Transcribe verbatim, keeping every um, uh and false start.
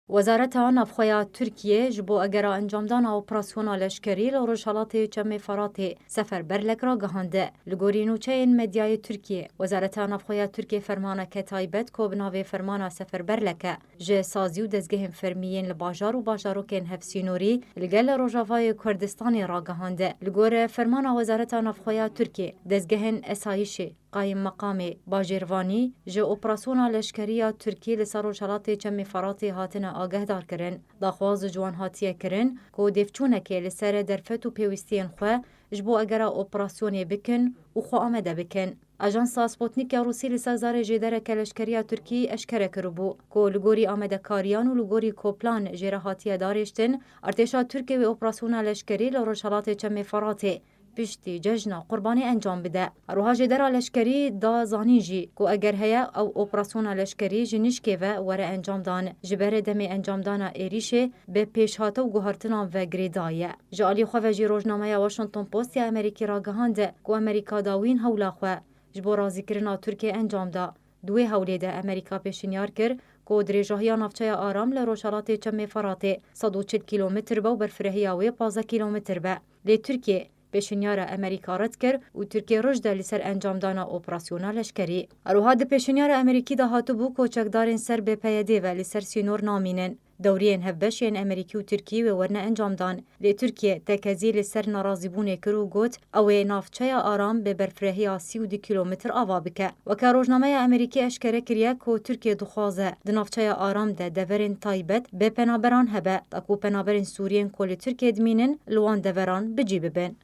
Wezareta Navxweya Tirkiyê ji bo egera encamdana operasyona leşkerî li Rojhelatê Çemê Feratê Seferberlek ragihande. Li gorî nûçeyên medyayê Tirkiyê, Wezareta Navxweya Tirkiyê fermaneke taybet ku bi navê Fermana Seferberlek e, ji sazî û dezgehên fermî yên li bajar û bajarokên hevsînorî li gel Rojavayê Kurdistanê ragihande. Li gor fermana Wezareta Navxweya Tirkiyê, dezgehên esayîşê, qayîmmeqamê, bajêrvanî ji operasyona leşkerî ya Tirkî li ser Rojhelatê Çemê Feratê hatine agehdarkirin. Daxwaz ji wan hatiye kirin ku dêvçûnekê li ser derfet û pêwîstiyên xwe ji bo egera operasyonê bikin û xwe amede bikin. Ajansa Sputnik ya Rûsî li ser zarê jêdereke leşkerî ya Tirkî eşkere kiribû ku li gorî amadekariyan û li gorî ku plan jê re hatiye darêştin, artêşa Tirkiyê wê operasyona leşkerî li Rojhelatê Çemê Feratê piştî cejna Qurbanê encam bide. Her wiha jêdera leşkerî da zanîn jî ku eger heye ew operasyona leşkerî ji nişkê ve were encamdan, ji ber demê encamdana êrîşê bi pêşhate û guhartinan ve girêdayî ye. Ji alî xwe ve jî rojnameya Washington Post ya Amerîkî ragihande ku Amerîka dawîn hewla xwe ji bo razîkirina Tirkiyê encam da. Di wê hewlê de Amerîka pêşinyar kir ku dirêjahiya navçeya Aram li rojhelatê Çemê Feratê sed û çil kîlometr be û berfirehiya wê pazdeh kîlometr be. Lê Tirkiye pêşinyara Amerîka red kir û Tirkiye roj de li ser encamdana operasyona leşkerî. Her wiha di pêşinyara Amerîkî de hatibû ku çekdarên ser bi P Y D ve li ser sînor namînin. Dewriyên hevbeş yên Amerîkî û Tirkî wê werine encamdan. Lê Tirkiye tekezî li ser nerazîbûnê kir û got, ew ê navçeya Aram bi berfirehiya sî û du kîlometr ava bike. Weke rojnameya Amerîkî eşkere kiriye ku Tirkiye dixwaze di navçeya Aram de deverên taybet bi penaberan hebe, ta ku penaberên Sûriyên ku li Tirkiye dimînin li wan deveran bi cî bibin.